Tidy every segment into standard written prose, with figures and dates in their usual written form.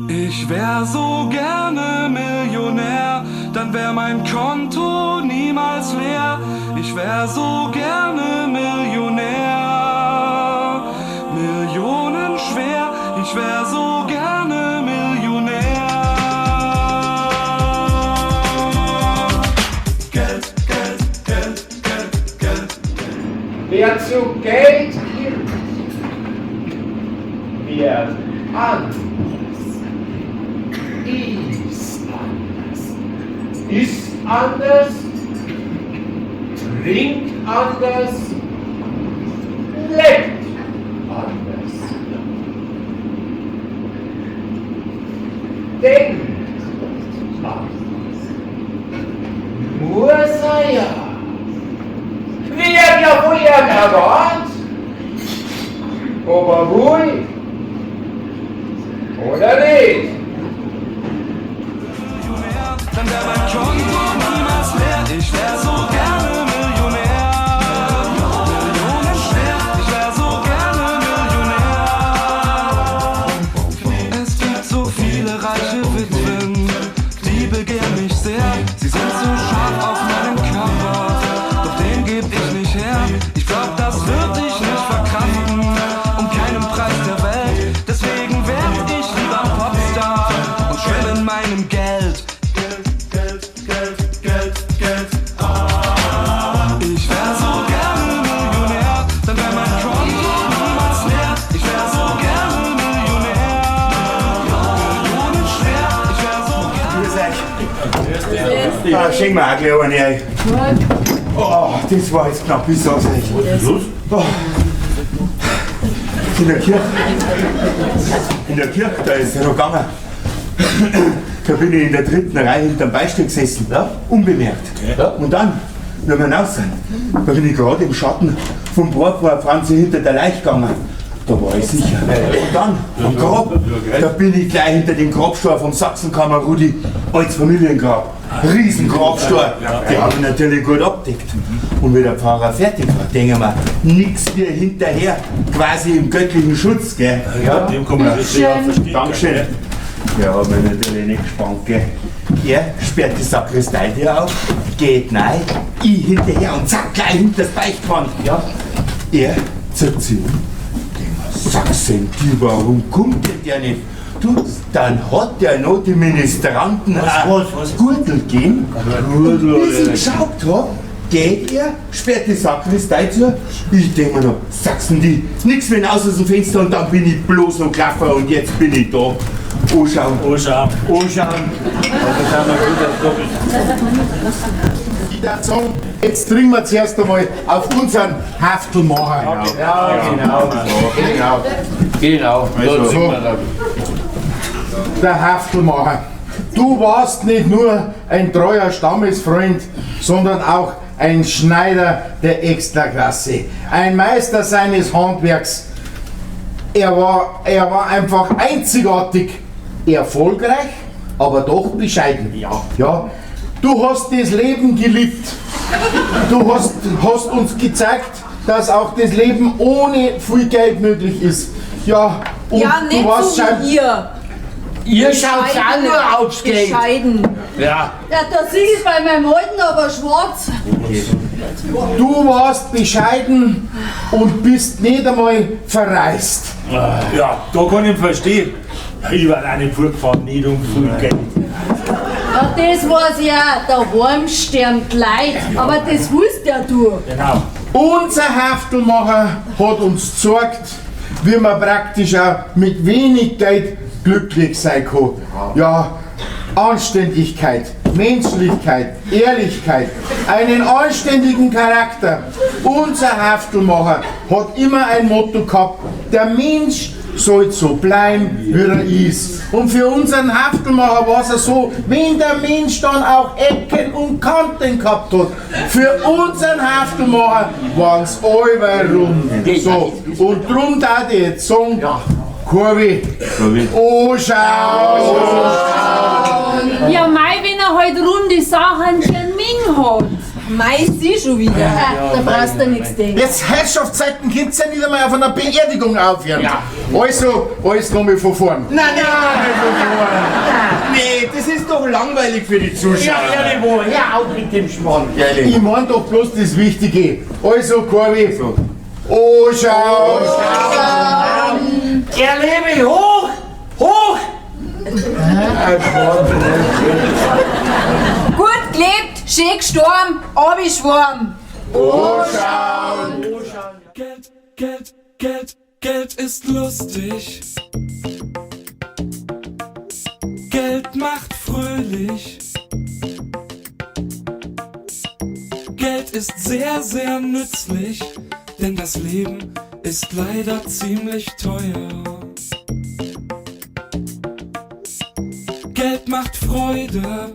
Ich wär so gerne Millionär, dann wär mein Konto niemals leer. Ich wär so gerne Millionär, millionenschwer. Ich wär so gerne Millionär. Geld, Geld, Geld, Geld, Geld. Wer zu Geld gibt, wird anders. Ist anders. Ist anders, trinkt anders, lebt anders. Denkt anders. Muss er ja. Wird ja wohl erwartet. Ob er will oder nicht. Dann wär mein Konto niemals leer. Ich wär so gerne Millionär. Millionenschwer. Ich wär so gerne Millionär. Es gibt so viele reiche Witwen, die begehren mich sehr. Sie sind so scharf auf meinen Körper, doch den geb ich nicht her. Ich glaub, das würd ich nicht verkraften, um keinen Preis der Welt. Deswegen werd ich lieber Popstar und schwimm in meinem Geld. Geld, Geld, Geld, Geld, Geld. Ah. Ich wär so gerne Millionär, dann wär mein Konto niemals leer. Ich wär so gerne Millionär, millionenschwer. Ich wär so gerne. Grüß euch. Ah, schenk mir auch gleich eine ein. Oh, das war jetzt knapp, ich sag's euch. Was ist los? Oh. In der Kirche. In der Kirche, da ist es noch gegangen. Da bin ich in der dritten Reihe hinterm Beistuhl gesessen, ja? Unbemerkt. Ja. Und dann, wenn wir hinaus sind, da bin ich gerade im Schatten vom Brautpaar Franzi hinter der Leiche gegangen. Da war ich sicher. Und dann, am Grab, da bin ich gleich hinter dem Grabstor vom Sachsenkammer Rudi, altes Familiengrab. Riesengrabstor. Die haben ich natürlich gut abdeckt. Und wie der Pfarrer fertig war, denke ich mir, nix wie hinterher, quasi im göttlichen Schutz, gell? Ja, dem kann man sich ja verstehen. Dankeschön. Ja, hab mich natürlich nicht gespannt, gell? Er sperrt die Sakristeitür auf, geht rein, ich hinterher und zack, gleich hinter das Beichtband. Ja. Er zieht sich um. Denk mir, Sachsen, die, warum kommt denn der nicht? Du, dann hat der noch die Ministranten einen Gürtel gegeben. Und bis ich geschaut hab, geht er, sperrt die Sakristei zu. Ich denk mir noch, Sachsen, die, nix mehr raus aus dem Fenster und dann bin ich bloß noch gelaufen und jetzt bin ich da. Anschauen. Anschauen. Anschauen. Ich darf sagen, jetzt trinken wir zuerst einmal auf unseren Haftelmacher. Ja, genau. Genau. Genau. Also, so. Der Haftelmacher. Du warst nicht nur ein treuer Stammesfreund, sondern auch ein Schneider der Extraklasse. Ein Meister seines Handwerks. Er war einfach einzigartig, erfolgreich, aber doch bescheiden. Ja. Ja. Du hast das Leben geliebt. Du hast uns gezeigt, dass auch das Leben ohne viel Geld möglich ist. Ja, und ja, nicht du warst so wie ihr. Ihr schaut auch nur aufs Geld. Bescheiden. Ja. Ja, da sehe ich bei meinem Alten aber schwarz. Du warst bescheiden und bist nicht einmal verreist. Ja, da kann ich verstehen. Ich war auch nicht vorgefahren, nicht um viel Geld. Ja, das weiß ich auch, daheim sterben die Leute, aber das wusst ja du. Genau. Unser Haftelmacher hat uns gezeigt, wie man praktisch auch mit wenig Geld glücklich sein kann. Ja, Anständigkeit, Menschlichkeit, Ehrlichkeit, einen anständigen Charakter. Unser Haftelmacher hat immer ein Motto gehabt, der Mensch soll so bleiben, wie er ist. Und für unseren Haftelmacher war es so, wenn der Mensch dann auch Ecken und Kanten gehabt hat, für unseren Haftelmacher waren es alle rund. So, und drum darf ich jetzt sagen, Kurvi, oh schau! Ja, mei, wenn er halt runde Sachen schon Ming hat. Mei, sie schon wieder. Da brauchst du nichts denken. Jetzt Herrschaftszeiten könnt ihr ja nicht einmal auf einer Beerdigung aufhören. Ja. Also, alles nochmal von vorn. Nein, nein, Nee, das ist doch langweilig für die Zuschauer. Ja, ehrlich wohl, hör auf mit dem Schmarrn. Ich mein doch bloß das Wichtige. Also, Corby. Oh, schau. Er lebe hoch! Hoch! Gut gelebt, schön gestorben, abgeschworben. Geld, Geld, Geld, Geld ist lustig. Geld macht fröhlich. Geld ist sehr, sehr nützlich, denn das Leben ist leider ziemlich teuer. Geld macht Freude.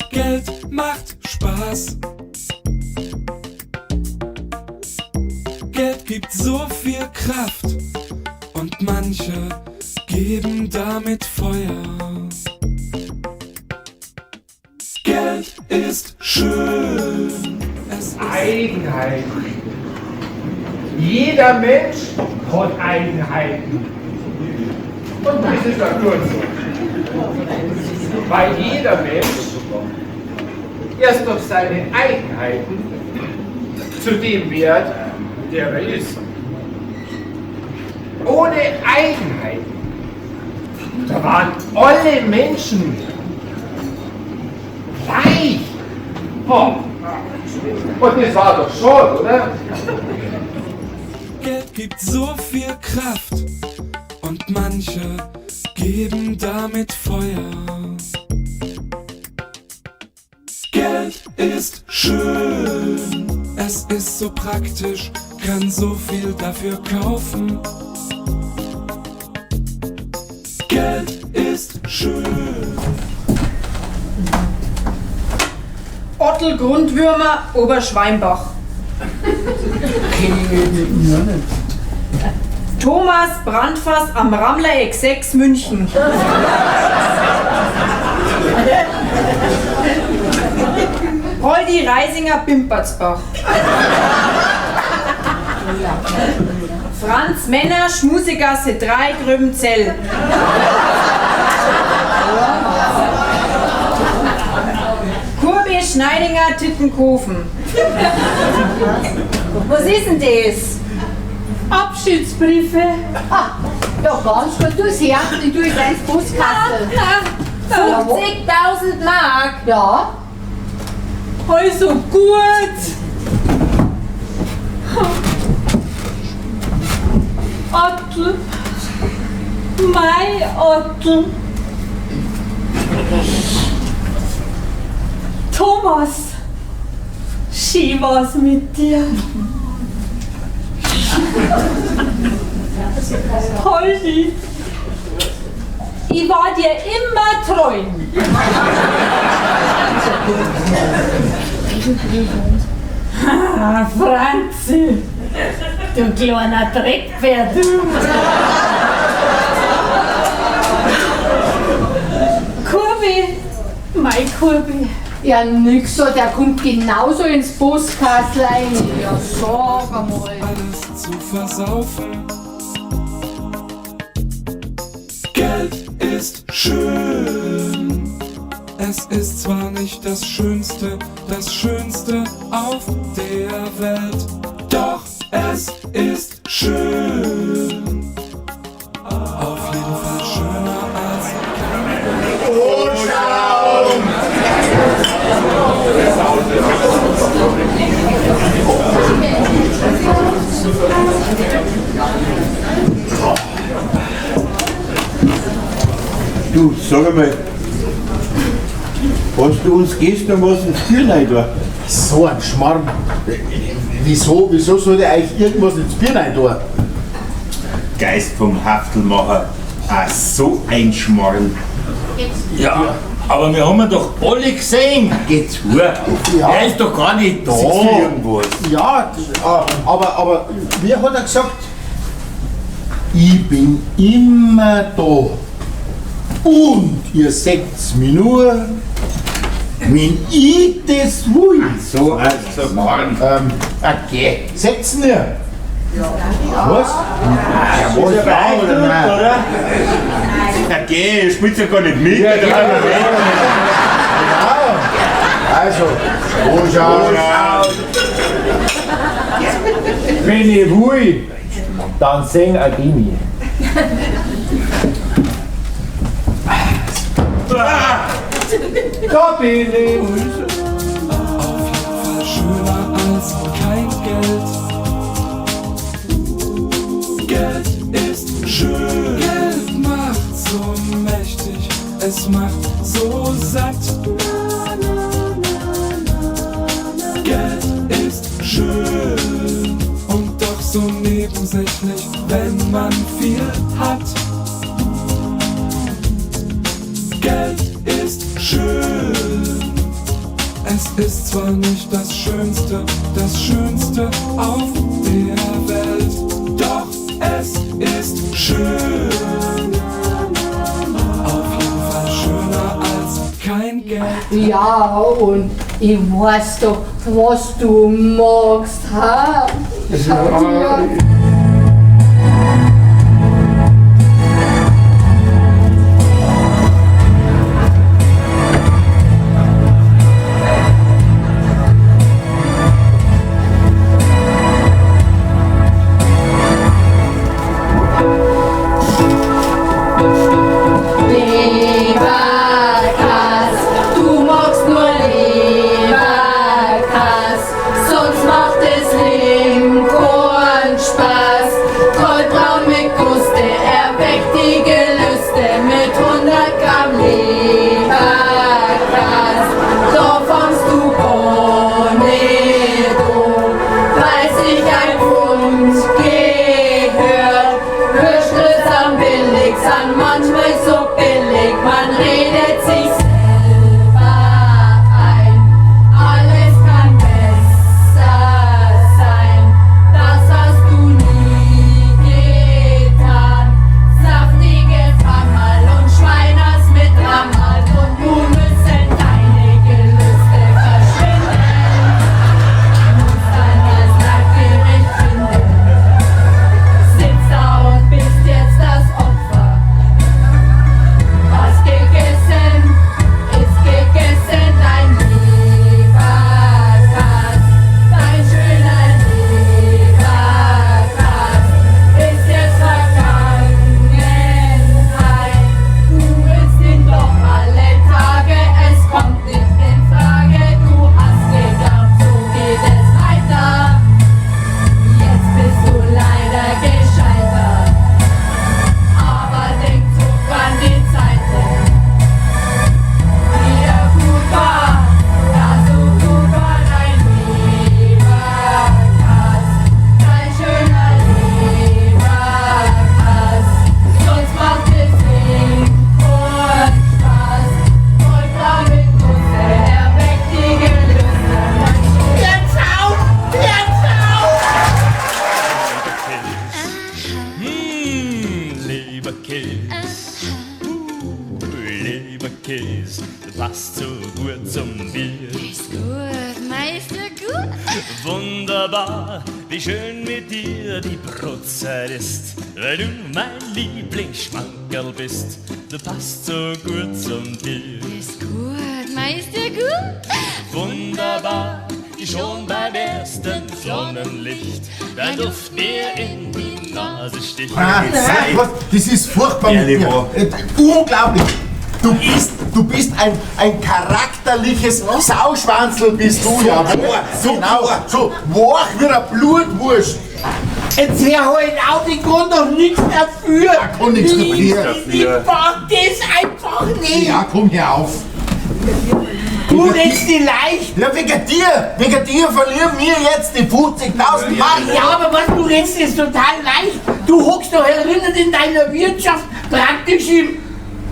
Geld macht Spaß. Geld gibt so viel Kraft und manche geben damit Feuer. Geld ist schön. Es ist Eigenheiten. Jeder Mensch hat Eigenheiten. Und das ist auch gut so. Weil jeder Mensch erst durch seine Eigenheiten zu dem wird, der er ist. Ohne Eigenheiten, da waren alle Menschen gleich. Oh. Und das war doch schon, oder? Geld gibt so viel Kraft und manche geben damit Feuer. Geld ist schön, es ist so praktisch, kann so viel dafür kaufen. Geld ist schön. Ottel Grundwürmer, Oberschweinbach. Thomas Brandfass am Rammlereck 6 München. Poldi Reisinger Pimpertsbach. Franz Männer Schmusegasse 3 Gröbenzell. Kurbi Schneidinger Tittenkofen. Was ist denn das? Abschiedsbriefe. Ah, ja, ganz gut. Du her, die tue ich ins Postkastel. 50.000 Mark. Ja. Also gut. Ottel. Mein Ottel. Thomas. Schön war's mit dir. Poldi. Ich war dir immer treu. Ah, Franzi, du kleiner Dreckpferd, du. Kurbi, mein Kurbi. Ja, nix so, der kommt genauso ins Postkastel rein. Ja, sag einmal. Alles zu versaufen. Geld ist schön. Es ist zwar nicht das Schönste, das Schönste auf der Welt, doch es ist schön. Auf jeden Fall schöner als Du, sag einmal, hast du uns gestern was ins Bier rein da? So ein Schmarrn. Wieso, wieso soll der eigentlich irgendwas ins Bier rein tun? Geist vom Haftelmacher. Ah, so ein Schmarrn. Ja, aber wir haben ihn doch alle gesehen. Geht's hoch. Ja. Er ist doch gar nicht da. Siehst du irgendwas? Ja, aber wie hat er gesagt? Ich bin immer da. Und ihr seht's mich nur, Wenn ich das will. So, also, morgen. Okay, setzen wir. Ja. Was? Ja, was? Ist ja Ja, oder nein? oder? Ja, geh, spielst ja gar nicht mit. Ja, genau. Also, Wohlschauen. Wenn ich will, dann sing auch die mich. Da bin ich. Auf jeden Fall schöner als kein Geld. Geld ist schön. Geld macht so mächtig, es macht so satt. Geld ist schön und doch so nebensächlich, wenn man viel hat. Geld ist schön. Es ist zwar nicht das Schönste, das Schönste auf der Welt, doch es ist schön. Auf jeden Fall schöner als kein Geld. Ja, und ich weiß doch, was du magst, ha? Schau dir. Leberkäs, du magst nur Leberkäs, sonst macht es Leben keinen Spaß. Goldbraun mit Guste erweckt die Gelüste mit 100 Gramm Leberkäs. Da fangst du gar nicht an, weil sich ein Pfund gehört. Würstel sind billig, sind manchmal so billig, man redet sich selber ein. Alles kann besser sein, das hast du nie getan. Saftige Hammerl und Schweiners mit Rammerl und nun müssen deine Gelüste verschwinden. Musst dann das Leibgericht finden. Sitzt da und bist jetzt das Opfer. Was gegessen ist gegessen, dein Leberkäs, dein schöner Leberkäs ist jetzt Vergangenheit. Du willst ihn doch alle Tage, es kommt nicht in Frage. Du hast geglaubt, so geht es weiter. Jetzt bist du leider gescheitert. Aber denk zurück an die Zeiten, die ja gut war, ja so gut war dein Leberkäs, dein schöner Leberkäs. Sonst macht es Leben keinen Spaß. Goldbraun mit Gusse erweckt die Gelüste. Jetzt auf! Jetzt auf! Leberkäse, Leberkäse, du passt so gut zum Bier. Ist gut, Meister, gut. Wunderbar, wie schön mit dir die Brotzeit ist, weil du mein Lieblingsschmankerl bist. Du passt so gut zum Bier. Ist gut, Meister, gut. Wunderbar, wie schon beim ersten Sonnenlicht dein Duft mir in die Nase sticht. Ah, nein, was, das ist furchtbar mit Ehrlich dir. wahr. Unglaublich. Du bist ein charakterliches Sauschwanzel, bist du ja. So, genau, so wach wie eine Blutwurst. Jetzt hör halt auf, ich kann doch nichts dafür. Ich kann nichts dafür. Ich pack das einfach nicht. Ja, komm hier auf. Du redest dich leicht. Ja, wegen dir. Wegen dir verlieren wir jetzt die 50.000 Mark. Ja, aber was du redest, ist total leicht. Du hockst doch herinnen in deiner Wirtschaft praktisch im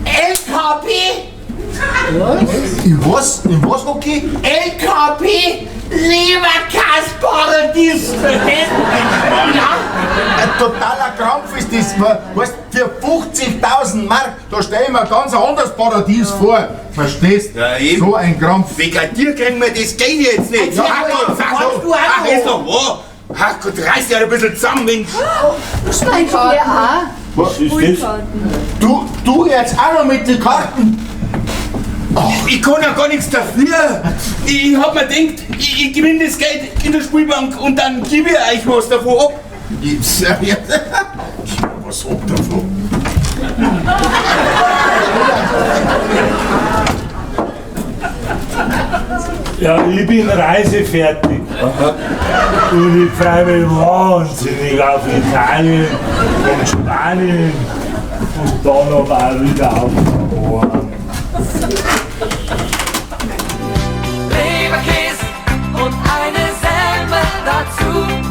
LKP. In was? In was, okay? LKP. Leberkäsparadies, verstehst du? Ja. Ein totaler Krampf ist das. Weißt, für 50.000 Mark, da stell ich mir ganz ein anderes Paradies vor. Verstehst? Ja, eben. So ein Krampf. Wegen dir kriegen wir das Geld jetzt nicht. Ja, Ach Gott, sag kannst doch. du auch Ach, noch. ist doch wahr. Ach Gott, reiß dich ein bisschen zusammen, Mensch. Steig ja Was ist das? Du jetzt auch noch mit den Karten. Ich kann ja gar nichts dafür. Ich hab mir gedacht, ich gewinne das Geld in der Spielbank und dann gebe ich euch was davon ab. Gib's ja. Was ab davon? Ja, ich bin reisefertig. Und ich freue mich wahnsinnig auf Italien und Spanien und dann aber auch wieder auf Ohren. Leberkäse und eine Semmel dazu.